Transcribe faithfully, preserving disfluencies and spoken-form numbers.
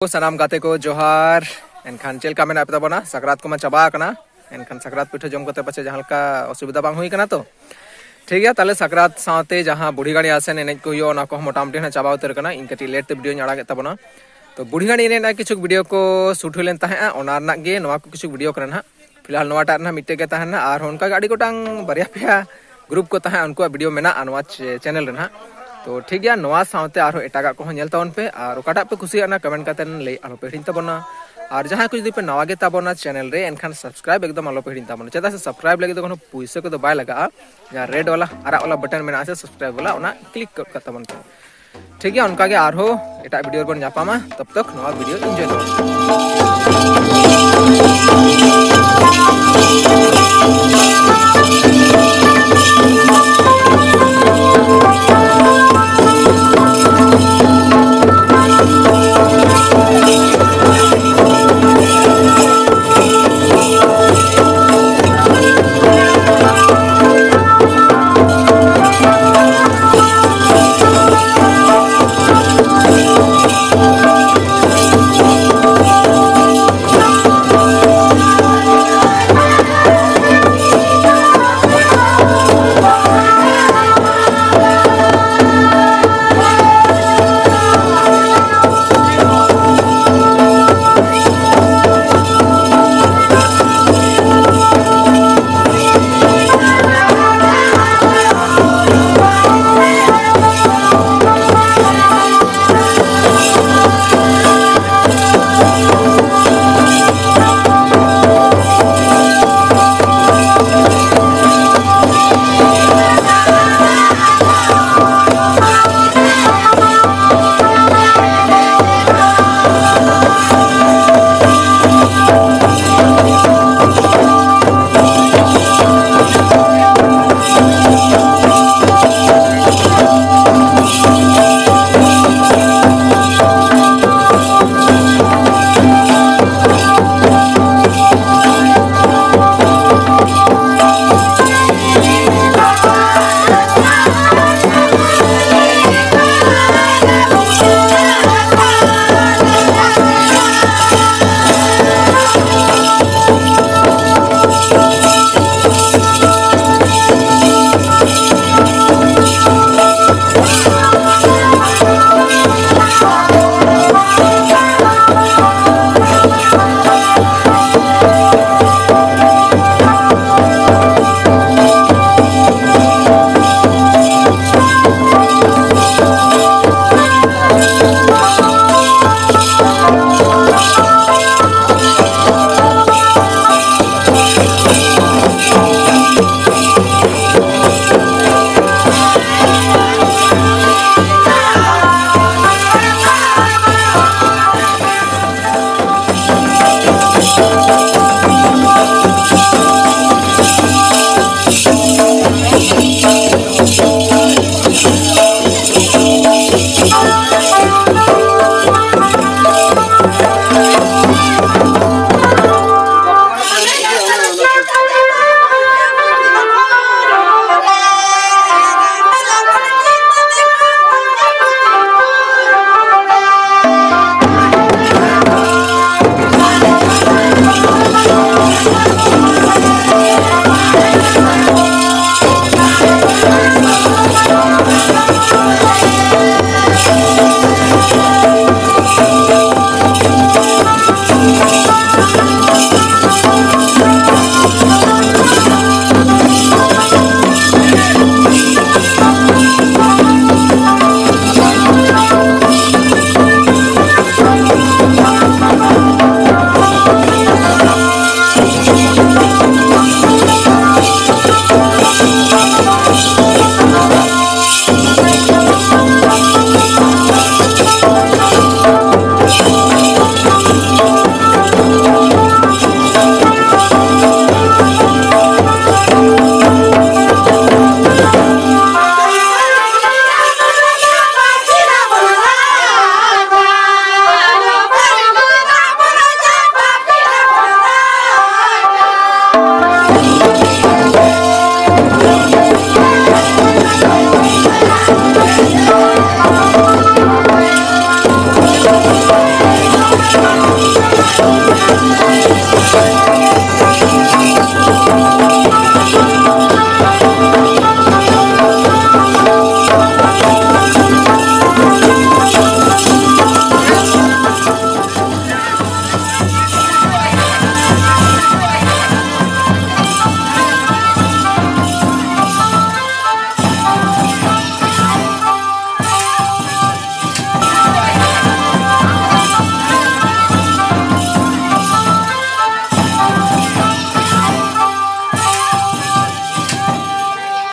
ᱥᱟᱱᱟᱢ ᱜᱟᱛᱮ ᱠᱚ ᱡᱚᱦᱟᱨ᱾ ᱮᱱᱠᱷᱟᱱ ᱪᱮᱫ ᱞᱮᱠᱟ ᱢᱮᱱᱟᱜ ᱯᱮ ᱛᱟᱵᱚᱱᱟ? ᱥᱟᱠᱨᱟᱛ ᱠᱚᱢᱟ ᱪᱟᱵᱟ ᱟᱠᱟᱱᱟ, ᱮᱱᱠᱷᱟᱱ ᱥᱟᱠᱨᱟᱛ ᱯᱤᱴᱷᱟᱹ ᱡᱚᱢ ᱠᱟᱛᱮ ᱯᱟᱪᱮ ᱡᱟᱦᱟᱸ ᱞᱮᱠᱟ ᱚᱥᱩᱵᱤᱫᱷᱟ ᱵᱟᱝ ᱦᱩᱭ ᱟᱠᱟᱱᱟ ᱛᱚ? ᱴᱷᱤᱠ ᱜᱮᱭᱟ, ᱛᱟᱦᱞᱮ ᱥᱟᱠᱨᱟᱛ ᱥᱟᱶᱛᱮ ᱡᱟᱦᱟᱸ ᱵᱩᱲᱦᱤ ᱜᱟᱹᱲᱤ ᱟᱥᱮᱱ ᱮᱱᱮᱡ ᱠᱚ ᱦᱩᱭᱩᱜᱼᱟ, ᱚᱱᱟ ᱠᱚᱦᱚᱸ ᱢᱚᱴᱟᱢᱩᱴᱤ ᱦᱟᱸᱜ ᱪᱟᱵᱟ ᱩᱛᱟᱹᱨ ᱟᱠᱟᱱᱟ᱾ ᱤᱧ ᱠᱟᱹᱴᱤᱡ ᱞᱮᱴ ᱛᱮ ᱵᱷᱤᱰᱤᱭᱳᱧ ᱟᱲᱟᱜᱮᱫ ᱛᱟᱵᱚᱱᱟ᱾ ᱛᱚ ᱵᱩᱲᱦᱤ ᱜᱟᱹᱲᱤ ᱮᱱᱮᱡ ᱨᱮᱱᱟᱜ ᱠᱤᱪᱷᱩ ᱵᱷᱤᱰᱤᱭᱳ ᱠᱚ ᱥᱩᱴ ᱦᱩᱭ ᱞᱮᱱ ᱛᱟᱦᱮᱸᱜᱼᱟ, ᱚᱱᱟ ᱨᱮᱱᱟᱜ ᱜᱮ ᱱᱚᱣᱟ ᱠᱚ ᱠᱤᱪᱷᱩ ᱵᱷᱤᱰᱤᱭᱳ ᱠᱟᱱᱟ ᱦᱟᱸᱜ᱾ ᱯᱷᱤᱞᱦᱟᱞ ᱱᱚᱣᱟᱴᱟᱜ ᱨᱮᱱᱟᱜ ᱢᱤᱫᱴᱮᱡ ᱜᱮ ᱛᱟᱦᱮᱱᱟ, ᱟᱨᱦᱚᱸ ᱚᱱᱠᱟ ᱜᱮ ᱟᱹᱰᱤ ᱜᱚᱴᱟᱝ ᱵᱟᱨᱭᱟ ᱯᱮᱭᱟ ᱜᱨᱩᱯ ᱠᱚ ᱛᱟᱦᱮᱸ, ᱩᱱᱠᱩᱣᱟᱜ ᱵᱷᱤᱰᱤᱭᱳ ᱢᱮᱱᱟᱜᱼᱟ ᱱᱚᱣᱟ ᱪᱮ-, ᱪᱮᱱᱮᱞ ᱨᱮ ᱱᱟᱦᱟᱜ᱾ ᱛᱚ ᱴᱷᱤᱠ ᱜᱮᱭᱟ, ᱱᱚᱣᱟ ᱥᱟᱶᱛᱮ ᱟᱨᱦᱚᱸ ᱮᱴᱟᱜᱟᱜ ᱠᱚᱦᱚᱸ ᱧᱮᱞ ᱛᱟᱵᱚᱱ ᱯᱮ, ᱟᱨ ᱚᱠᱟᱴᱟᱜ ᱯᱮ ᱠᱩᱥᱤᱭᱟᱜᱼᱟ ᱚᱱᱟ ᱠᱚᱢᱮᱱᱴ ᱠᱟᱛᱮ ᱞᱟᱹᱭ ᱟᱞᱚ ᱯᱮ ᱦᱤᱲᱤᱧ ᱛᱟᱵᱚᱱᱟ᱾ ᱟᱨ ᱡᱟᱦᱟᱸᱭ ᱠᱚ ᱡᱩᱫᱤ ᱯᱮ ᱱᱟᱣᱟ ᱜᱮ ᱛᱟᱵᱚᱱᱟ ᱪᱮᱱᱮᱞ ᱨᱮ, ᱮᱱᱠᱷᱟᱱ ᱥᱟᱵᱥᱠᱨᱟᱭᱤᱵ ᱮᱠᱫᱚᱢ ᱟᱞᱚ ᱯᱮ ᱦᱤᱲᱤᱧ ᱛᱟᱵᱚᱱᱟ, ᱪᱮᱫᱟᱜ ᱥᱮ ᱥᱟᱵᱥᱠᱨᱟᱭᱤᱵ ᱞᱟᱹᱜᱤᱫ ᱫᱚ ᱠᱳᱱᱳ ᱯᱩᱭᱥᱟᱹ ᱠᱚᱫᱚ ᱵᱟᱭ ᱞᱟᱜᱟᱜᱼᱟ᱾ ᱡᱟᱦᱟᱸ ᱨᱮᱰ ᱣᱟᱞᱟ ᱟᱨᱟᱜ ᱣᱟᱞᱟ ᱵᱟᱴᱚᱱ ᱢᱮᱱᱟᱜᱼᱟ ᱥᱮ ᱥᱟᱵᱥᱠᱨᱟᱭᱤᱵ ᱣᱟᱞᱟ, ᱚᱱᱟ ᱠᱞᱤᱠ ᱜᱚᱫ ᱠᱟᱜ ᱛᱟᱵᱚᱱ ᱯᱮ᱾ ᱴᱷᱤᱠ ᱜᱮᱭᱟ, ᱚᱱᱠᱟ ᱜᱮ ᱟᱨᱦᱚᱸ ᱮᱴᱟᱜ ᱵᱷᱤᱰᱤᱭᱳ ᱨᱮᱵᱚᱱ ᱧᱟᱯᱟᱢᱟ᱾ ᱛᱚᱵ ᱛᱚᱠ ᱱᱚᱣᱟ ᱵᱷᱤᱰᱤᱭᱳ ᱤᱱᱡᱚᱭ ᱛᱟᱵᱚᱱ ᱯᱮ᱾